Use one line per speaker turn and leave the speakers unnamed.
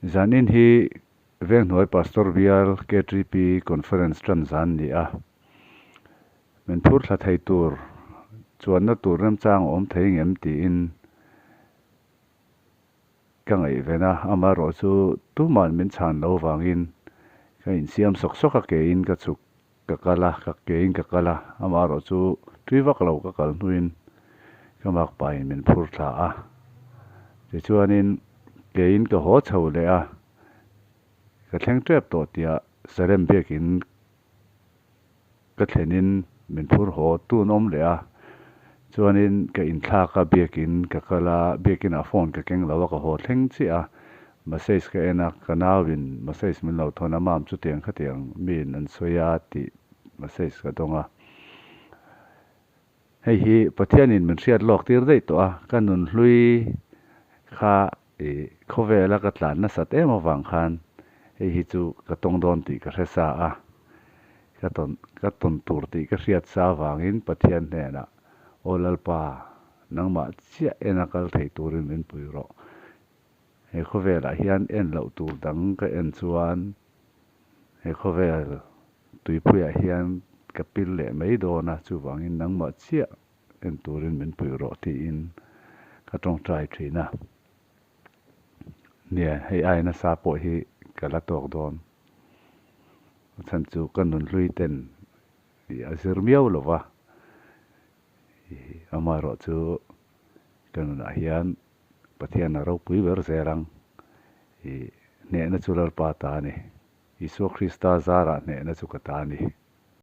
Zanin hi Venghnuai Pastor Bial KTP Conference tan zan ni a. Min phur thla thei tur chuanna tur remchang a awm thei ngem tiin ka ngaihven a, amaherawh chu tuman min chhan lo vangin ka insiam sawk sawk a, kein ka chhuk ka kal a, ka kein ka kal a, amaherawh chu tui vak lo ka kal hnuin ka makpain min phur thla a, tichuanin kein ka haw chho leh a, ka thleng tep tawh tia Salem biakin ka thlenin min phur haw tun awm leh a, chuanin ka inthlak a biakin ka kal a, biakinah phone ka keng lo a ka haw thleng chiah a, message ka en a, ka nauin message min lo thawn a, mam chutiang khatiang miin an sawi a tih message ka dawng a. Hei hi Pathianin min hriat lawk tir daih tawh a, ka nunhlui kha i khawvela ka tlan nasat em avang khan hei hi chu ka tawng dawn tih ka hre sa a, ka tawn ka tawn tur tih ka hriat sa avangin Pathian hnenah, Aw Lalpa, nangmah chiah en a kal thei turin min pui rawh. He khawvelah hian en loh tur dang ka en chuan he khawvel tuipuiah hian ka pil leh mai dawn a, chuvangin nangmah chiah en turin min pui rawh tiin ka tawngtai thin a. Nia, hei ai nasa pawh hi ka la tawk dawn. A chhan chu ka nunhlui ten a zir miau lo va, amaherawh chu ka nunah hian Pathian a ropui ber zel ang. I hnehna chu Lalpa ta a ni. Isua Krista zarah hnehna chu ka ta a ni.